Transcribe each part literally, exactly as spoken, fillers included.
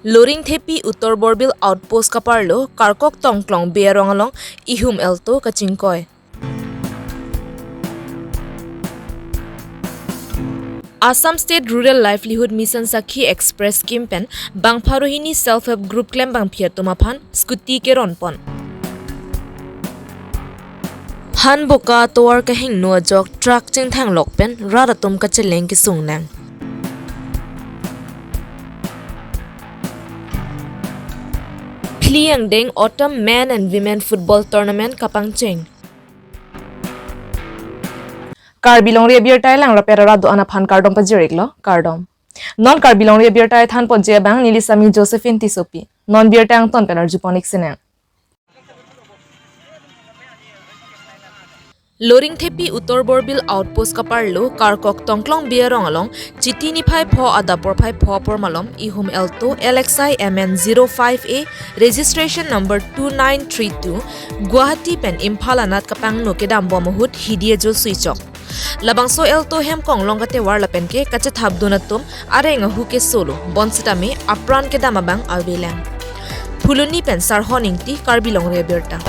Loringthepi Uttor Borbil Outpost kaparlo Karkok Tongklong Bey arong along ihum alto kachingkoi. Assam State Rural Livelihood Mission Sakhi Express Scheme pen bang pharo hini Self Help Group klembangpi atum aphan scooty keron pon. Hanboka tovar kahingno ajok truck chingthanglok pen rat atum kacheleng kesung nang. Phli angdeng Autumn Men and Women Football Tournament kapangcheng. Karbi Longri Abirta elang rapet arat do-an aphan kardom pajir-iklo, kardom. Non Karbi Longri Abirta thanponji abang neli Sami Josephine Tissopi. Non birta angton pen arjupon-ik sinang. Loringthepi Uttor Borbil Outpost kaparlo Karkok Tongklong Bey arong along Chiti niphai pho adap porphai pho apor malom ihum alto L X I M N zero five A, registration number two nine three two, Guwahati pen Imphal anat kapangno kedam bom ahut hidi ajo sui chok. Labangso alto hem konglong katevar lapen ke kachethapdun atum areng ahu kesolo, bonsitame apran kedam abang avelang. Phuloni pen Sarhon Ingti, Karbi Longri Abirta.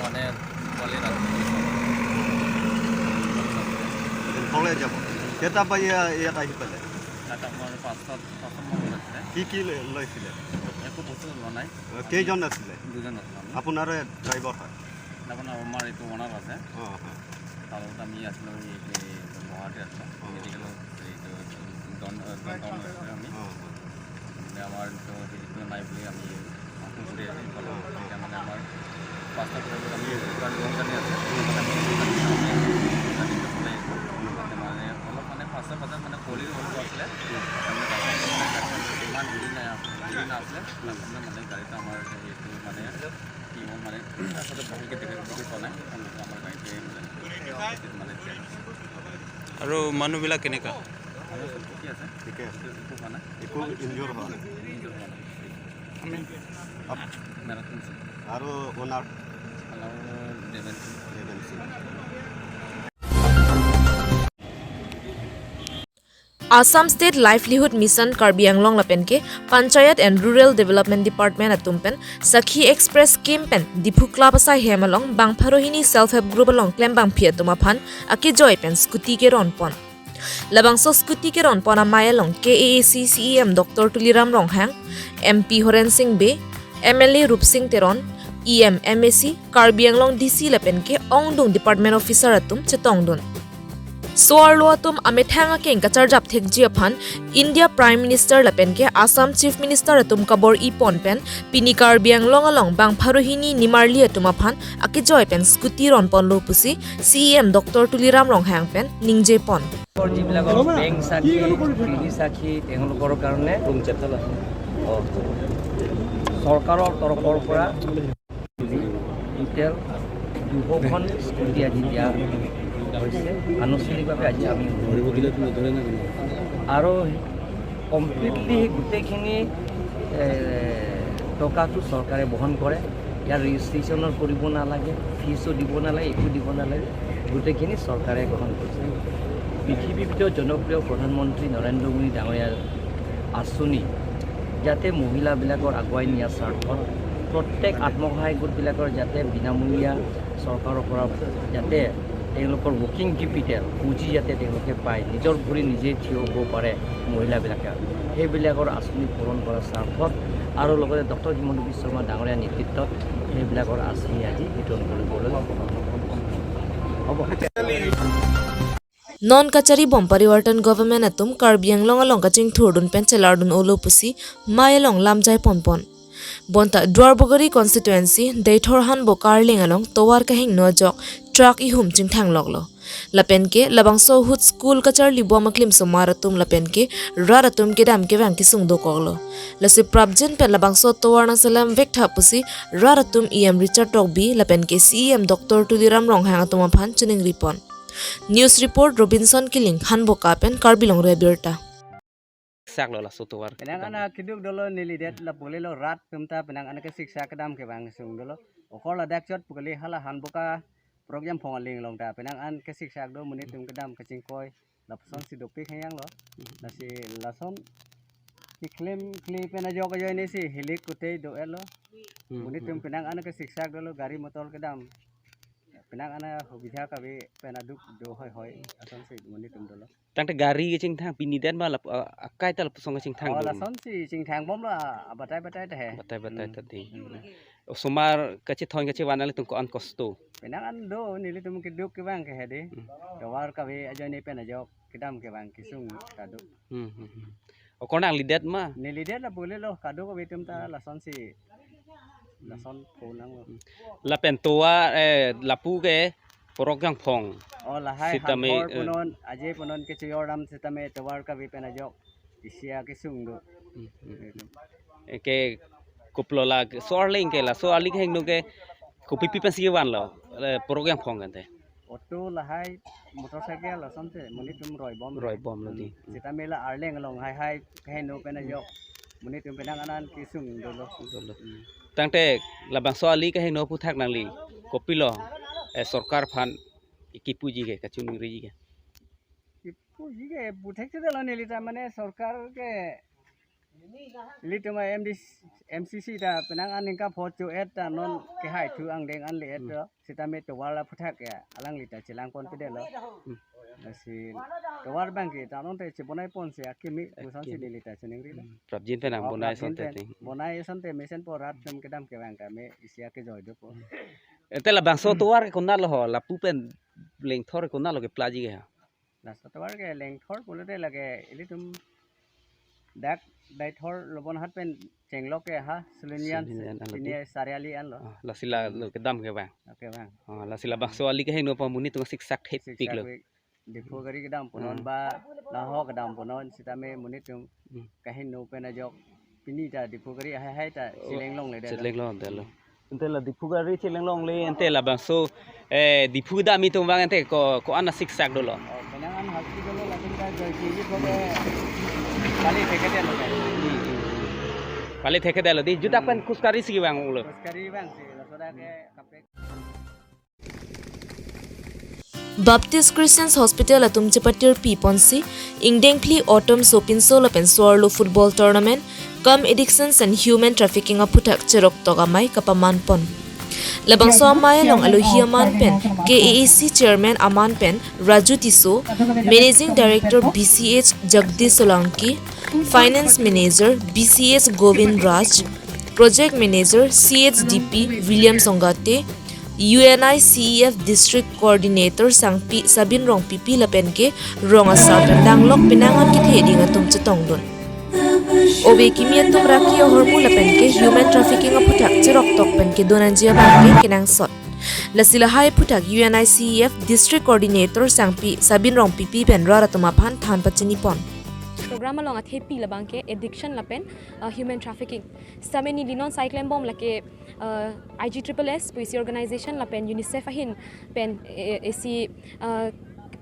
মানে, পোৱালি ৰাতি। কলেজ যাব। কেইটা বাজি ইয়াত আহি পালে? তাত আপোনাৰ পাঁচটাত, পাঁচটাত মান ওলাইছিলে। কি কি লৈ-, লৈছিলে? একো বস্তু লোৱা নাই। অ, কেইজন আছিলে? দুজন আছিলোঁ আমি। আপোনাৰে ড্ৰাইভাৰ হয়? আপোনাৰ আমাৰ এইটো অনাৰ আছে। অ, হয়। তাৰ লগত আমি আছিলোঁ, এই, এই গুৱাহাটী আছিলোঁ। অ। মেডিকেলত এইটো জন-, জন-, জন-, আমি। অ, অ। মানে আমাৰ তো সেইটো নাই বুলি আমি ফোন কৰি আছোঁ। এতিয়া মানে আমাৰ পাঁচটা বজাত আমি দোকান, দোকান আছে। মানে অলপ মানে পাঁচটা বজাত মানে পোৱালি অলপ আছিলে। ইমান ভিৰ নাই, ভিৰ নাছিলে। তাৰমানে মানে গাড়ীটো আমাৰ সেইটো মানে কি হ'ল মানে আচলতে ভালকৈ দেখি, দেখি পোৱা নাই। আমাৰ গাড়ীটোৱে মানে, মানে আৰু মানুহবিলাক কেনেকা? আৰু চব ঠিকে আছে। ঠিকে আছে। একো, একো হোৱা নাই। একো ইনজুৰ হোৱা নাই। ইনজুৰ হোৱা নাই। আমি আপ-, মেৰাথন আছে। আৰু অনাৰ? অনাৰ দেৱেন সিং। দেৱেন Singh. Assam State Livelihood Mission Karbi Anglong lapen ke Panchayat and Rural Development Department atum pen Sakhi Express Scheme pen Diphu Club asai hem along bang pharo hini Self Help Group along klembangpi atum aphan akejoi pen scooty keron pon. Labangso scooty keron pon amei along K A A C C E M Doctor Tuliram Ronghang, M P Horen Sing Bey, M L A Rupsing Teron, E M, M A C, Karbi Anglong D C lapen ke ongdung department officer atum chetongdun. So-arlo atum amethang akeng kacharjap thekji aphan India Prime Minister lapen ke Assam Chief Minister atum kabor-i pon pen pini Karbi Anglong along bang pharo hini nimarli atum aphan akejoi pen scooty ron ponlo pusi C E M Doctor Tuliram Ronghang pen ningje pon. যিবিলাকৰ বেংক সাক্ষী, পিতৃ সাক্ষী, তেওঁলোকৰ কাৰণে চৰকাৰৰ তৰফৰ পৰা টোটেল দুশখন স্কুটি আজি দিয়া হৈছে। আনুষ্ঠানিকভাৱে আজি আমি আৰু কমপ্লিটলি গোটেইখিনি, এ, টকাটো চৰকাৰে বহন কৰে। ইয়াৰ ৰেজিষ্ট্ৰেশ্যনৰ কৰিব নালাগে, ফিজো দিব নালাগে, একো দিব নালাগে, গোটেইখিনি চৰকাৰে গ্ৰহণ কৰিছে। পৃথিৱীৰ ভিতৰত জনপ্ৰিয় প্ৰধানমন্ত্ৰী নৰেন্দ্ৰ মোদী ডাঙৰীয়াৰ আঁচনি যাতে মহিলাবিলাকৰ আগুৱাই নিয়াৰ স্বাৰ্থত প্ৰত্যেক আত্মসহায়ক গোটবিলাকৰ যাতে বিনামূলীয়া চৰকাৰৰ পৰা যাতে তেওঁলোকৰ ৱৰ্কিং কেপিটেল, পুঁজি যাতে তেওঁলোকে পায়, নিজৰ ভৰিত নিজে থিয় হ'ব পাৰে মহিলাবিলাকে, সেইবিলাকৰ আঁচনি পূৰণ কৰাৰ স্বাৰ্থত আৰু লগতে ডক্টৰ হিমন্ত বিশ্ব শৰ্মা ডাঙৰীয়াৰ নেতৃত্বত সেইবিলাকৰ আঁচনি আজি বিতৰণ কৰিবলৈ হ'ব। Non kachari bom parivartan government atum Karbi Anglong along kachingthurdun pen chelardun olo pusi mei along lamjai ponpon. Bonta Duarbagori constituency Deithor Hanboka arleng along tovar kahingno ajok truck ihum chingthangloklo. Lapen ke labangso ahut school kacharli bom aklim osomar atum lapen ke rat atum kedam kevang kesung dokoklo. Lasi prapjin pen labangso tovar nangselam vek tha pusi rat atum E M Richard Tokbi lapen ke C E M Doctor Tuliram Ronghang atum aphan chiningri pon. News report Robinson Killing, Hanboka pen Karbi Longri Abirta. Siksak lo laso tovar. Penang kedam. Ana keduk dolo neli det lapu le lo rat atum ta penang ana kesiksak kedam kevang kesung dolo. Okor ladak chot pu kali hala Hanboka Porok Jangphong aling along ta penang an kesiksak do monit atum kedam kachingkoi. Lapusonsi dopik hang lo. Hmm. Lasi lason keklem kle pen ajok ajoine si hilik kutei do-etlo. Hmm, monit atum hmm. Penang ana kesiksak dolo gari motor kedam. Penang ana hobidha kave pen aduk do hoi hoi. Lasonsi monit atum dolo. Tangte gari kachingthang pini det ma lap-, ah, akai ta lapusong kachingthang. Oh, do. Lasonsi chingthang bomlo, ah, batai batai ta he. Batai batai. Hmm. Ta di. Hmm. Osomar kachethon kachevan ilitum ko-an kosto. Penang an do nelitum keduk kevang ke he di. Hmm. Tovar kave ajoine pen ajok kedam kevang kesung ta do. Hmm, hmm, hmm. Okor nangli det ma? Neli det lapu le lo kaduk kave atum ta lasonsi. Lason phonanglo. Hmm. Lapen tovar, eh, lapu ke Porok Jangphong. Oh, lahai sitame, Hanbor eh, punon, Aje punon kechejor dam sitame tovar kave pen ajok isi akesung do. Hmm, hmm. Eke kopilo la so-arlo ke laso arli kehingno ke kopipi pensi vanlo, eh, Porok Jangphong kante. Auto lahai motorcycle lasonte monit atum roi bom. Roi bomlo di. Hmm. Sitame la Arleng along hai hai kehingno pen ajok monit atum penang anan kesung dolo. Dolo. Hmm. Tangte labangso arli kehingno aphuthak nangli kopilo, eh, sorkar aphan kipuji ke kachiningriji ke. Kipuji ke puthak te dolo neli ta mane sorkar ke ilitum M D C, M C C ta penang an ningkan pho cho-et ta non kehai thu angdeng an le-et. Hmm. To sitame tovar aphuthak ya alangli ta chelang ponpe dolo. Hmm. Lasi tovar abang ke ta non te chebonai ponsi akimi. Akimi. Lasonsi neli ta chiningri lo. Hmm. Prapjin pen nang. Oh, bonai prapjin sonte pen ting. Bonai sonte mesen po rat atum kedam kevang kame isi akejoi dopo. Hmm. Ante labangso tovar ke konatlo ho, lapu pen lengthor konatlo keplangji ke ha? Laso tovar ke lengthor pulote lake ilitum dak Deithor Lobonhat pen chenglok ke ha Sulinian. Sulinian, ah, pini lapu. Sariali anlo. Ah, lasi la, hmm, lo kedam kevang. Oke, bang. Ah, lasi labangso arli kehingno pa monit atum siksak thepik lo. Siksak pik. Diphu gari kedam punon. Hmm. Ba laho kedam punon sitame monit atum. Hmm. Kehingno pen ajok pini ta Diphu gari hai hai ta, oh, cheleng longledetlo. Cheleng longledetlo. Ante la Diphu gari cheleng longle, ante labangso, eh, Diphu kedam atum abang ante ko, ko-an asiksak dolo. Oh, penang an haki dolo lapen ta joy kiji ko be pali theketlo kan. Hmm, hmm. Pali theketlo di, jutak pen, hmm, khus kari si vanglo. Khus kari vangsi, laso dak ke kaprek. Baptist Christian Hospital atum chepatirpi ponsi, ingdeng phli autumn sopinso lapen so-arlo football tournament, cum addictions and human trafficking aphuthak cheroktok amei kapaman pon. Labangso amei along alohi aman pen, K A A C Chairman aman pen, Raju Tisso, Managing Director B C H Jagdish Solanki, Finance Manager B C H Govind Raj, Project Manager C H D P William Songate, U N I C E F District Coordinator Sangpi Sabin Rongpipi lapen ke rong asar pen danglok penang an kethe ding atum chetongdun. Ove kimi atum raki ahormu lapen ke human trafficking aphuthak cheroktok pen kedun anji abang ke kenangsot. Lasi lahai aphuthak U N I C E F District Coordinator Sangpi Sabin Rongpipi pen rat atum aphan than pachini pon. Program along athepi labang ke addiction lapen, uh, human trafficking. Sitame neli non sai klembom lake, uh, I G triple S pu isi organization lapen UNICEF ahin pen, eh, isi, uh,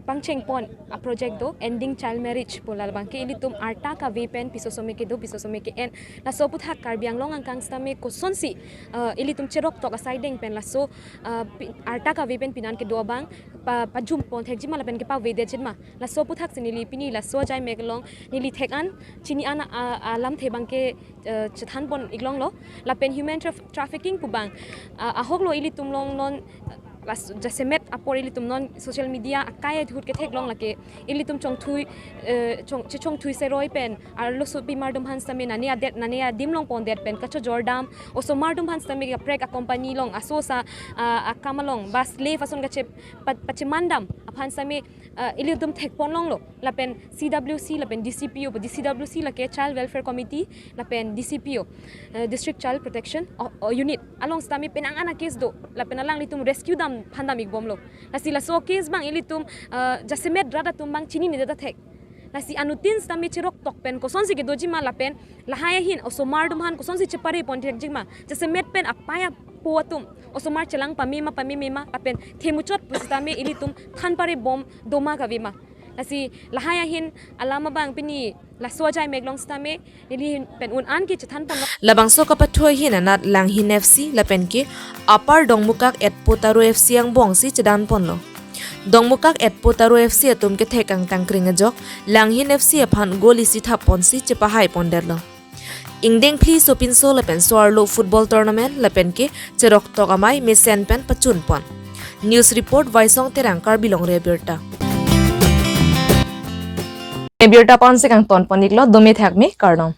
pangcheng pon a project do, Ending Child Marriage pu, labang ke ilitum arta kave pen piso some kedo, piso some ke-en. Laso aphuthak Karbi Anglong angkang sitame kosonsi, uh, ilitum cheroktok asai deng pen laso, uh, pi-, arta kave pen pinan kedo abang pa, pajum pon thekji ma lapen kepavedetji ma. Laso aphuthak si neli pini laso ajai mek along neli thek an, chini an a, a, alamthe abang ke, eh, chethan pon iklonglo. Lapen human traf-, trafficking pu abang, ah, ahoklo ilitum along non, eh, las-, jasemet apor ilitum non social media akai ahut ketheklong lake ilitum chongthui, eh, chong, chechongthui seroi pen arlosopi mardom aphan sitame nane adet, nane adim along pondet pen kachojor dam, osomar atum aphan sitame kaprek a company along aso sa, ah, akam along ba slave ason kache pa-, pacheman dam. aphan sitame, ah, ilitum thekponlonglo. Lapen C W C, lapen D C P O, D C W C lake Child Welfare Committee, lapen D C P O, eh, District Child Protection o-, o Unit along sitame penang an a-case do, lapen alanglitum rescue dam phan dam-ikbomlo. Lasi laso case abang ilitum, eh, jasemet rat atum abang chinine det thek. Lasi anuttin sitame cheroktok pen kosonsi kedoji ma lapen lahai ahin osomar atum aphan kosonsi cheparepon thekji ma. Jasemet pen apei apo atum osomar chelang pame ma pameme ma lapen themuchot pusitame ilitum than parebom do ma kave ma. Lasi lahai ahin alam abang pini laso ajai mek along sitame neli pen un-an ke chethanponlo. Labangso kapathu ahin anat Langhin F C lapen ke Upper Dongmukak Etpo Taro F C angbongsi chedanponlo. Dongmukak Etpo Taro F C atum kethek angtang kring ajok Langhin F C aphan goal isi thapponsi chepahaipondetlo. Ingdeng phli sopinso lapen so-arlo football tournament lapen ke cheroktok amei mesen pen pachunpon. News report, Vaisong Terang, Karbi Longri Abirta. Abirta ponsi kangtonpon-iklo, dome thakme, kardom.